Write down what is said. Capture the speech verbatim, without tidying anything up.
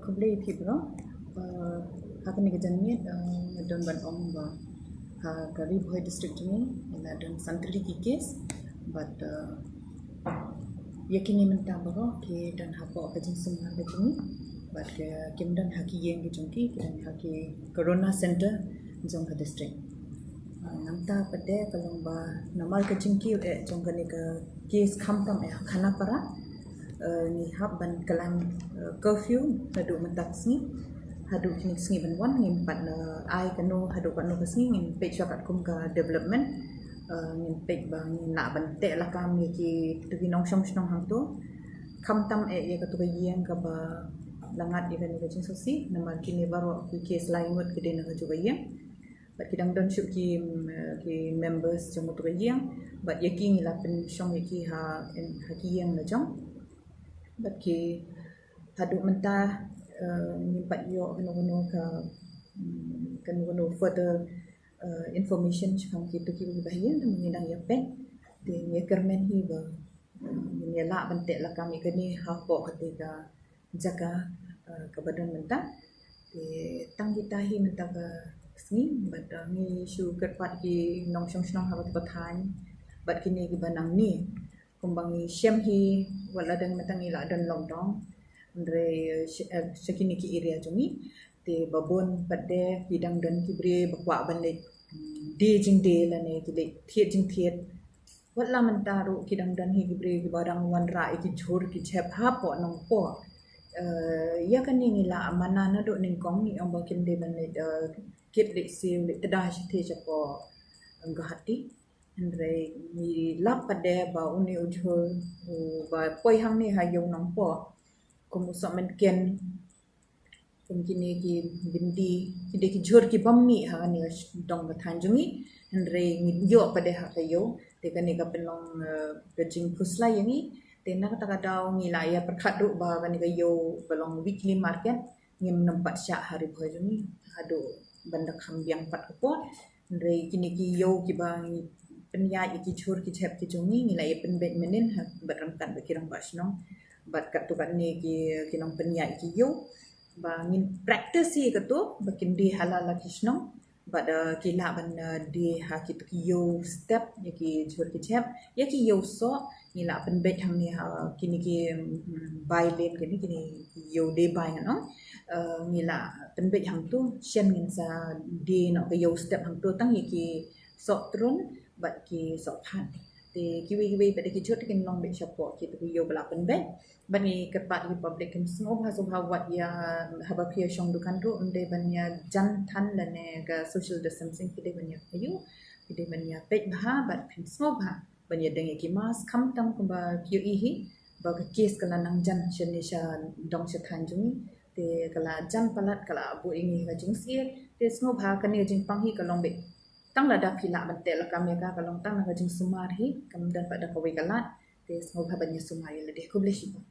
Khublei phi bro. Uh, ha kane ka janmiet uh, nga don ban ong ba ha ka Ri Bhoi district jong ngi la don san tylli ki case, but uh, ïa kine mynta baroh ki don hapoh ka jingsumar ka jong ngi, but ki, kim don ha ki ïing ki jong ki, ki don ha ki corona center jong ka district. Uh, nangta pat de ka long ba namar ka jingkiew eh jong kane ka case khamtam eh ha Khanapara, uh, ngi hap ban khlaiñ uh, curfew naduh mynta ka sngi haduh kine ki sngi ban wan. Ngim pat ai kano haduh katno ka sngi, ngin peit shuwa katkum ka development. Uh, ngin peit ba ngin lah ban teh lakam ïa kitu ki nongshong shnong hangto, khamtam eh ïa katu ka ïing kaba la ngat ïa kane ka jingsngewsih, namar kine baroh ki case lai ngut ki dei na kajuh ka ïing. Bad ki dang don shuh ki, mm, ki members jong utu ka ïing, bad ïa ki ngi la pynshong ïa ki ha, ha ki ïing la jong. Bad ki haduh mynta, uh, ngim pat ïoh kano kano ka, mm, kano kano further uh, information shaphang kitu kiba ha ïing, ngi dang ïa peit. Te ngi kyrmen hi ba uh, ngin ïa lah ban teh lakam ïa kane hapoh kata ka jaka uh, kaba don mynta. Te tang kita hi mynta ka sngi, bad uh, ngi shu kyrpad ki nongshong shnong ha kata ka thaiñ bad kine kiba nangne, kumba ngi shem hi, wat la dang mynta ngi la don lockdown, hynrei sha kine ki area jong ngi te ba bun pat de ki dang don ki briew ba kwah ban leit die jingdie lane ki leit thied jingthied. Wat la mynta ruh ki dang don hi ki briew kiba dang wanrah ïa ki jhur ki jhep hapoh Nongpoh. Ïa kane ngi la mana naduh nyngkong, ngi ong ba kim dei ban leit kit leit siew leit tda shatei shapoh Guwahati. Hynrei ngi lap pat de ba une u jhur uba poi hangne ha ïew Nongpoh, kum u Sohmynken, kum kine ki byndi, ki dei ki jhur ki bym mih ha kane ka dong ka thaiñ jong ngi. Hynrei ngi ïoh pat de ha ka ïew. Te kane ka pynlong ka jingphuslai ïa ngi. Te na kata ka daw ngi la ïa pyrkhat ruh ba kane ka ïew ba long weekly market ngim nym pat shah ha Ri Bhoi jong ngi haduh ban da kham biang pat ka por. Hynrei kine ki ïew kiba ngi pynïaid ïa ki jhur ki jhep ki jong ngi, ngi la ïa pynbeit mynnin ha bad ryngkat bad ki rangbah shnong bad katto katne ki, ki nongpynïaid ïa ki ïew, ba ngin practice ïa kato ba kin die ha la la ki shnong bad ki lah ban die ha kito ki ïew step ïa ki jhur ki jhep, ïa ki ïew soh. Ngi la pynbeit hangne ha kine ki bai lane, kine kine ïew die bai ngan ong. Ngi la pynbeit hangto, shen ngin sa die noh ka ïew step hangto tang ïa ki soh trun bad ki soh phat. Te kiwei kiwei pat de ki jhur te kin long beit shapoh kito ki ïew ba la pynbeit. Bad ngi kyrpad ïa ki public kin sngewbha sngewbha wat ïa haba phi ïa shong dukan ruh ym dei ban ïa jan than lane ka social distancing, phi dei ban ïa phaïu, phi dei ban ïa peit bha bad phin sngewbha ban ïa deng ïa ki mask khamtam kumba phi ïohi hi ba ka case ka la nang jan shane sha dong sha thaiñ jong ngi. Te ka la jan palat, ka la buh ïa ngi ka jingsyier. Te sngewbha kane ka jingpang hi ka long beit tang lada phi lah ban teh lakam ïa ka, ka long tang na ka jingsumar hi, kam don pat da kawei ka lad. Te sngewbha ban ïa sumar ïa lade. Khublei shibun.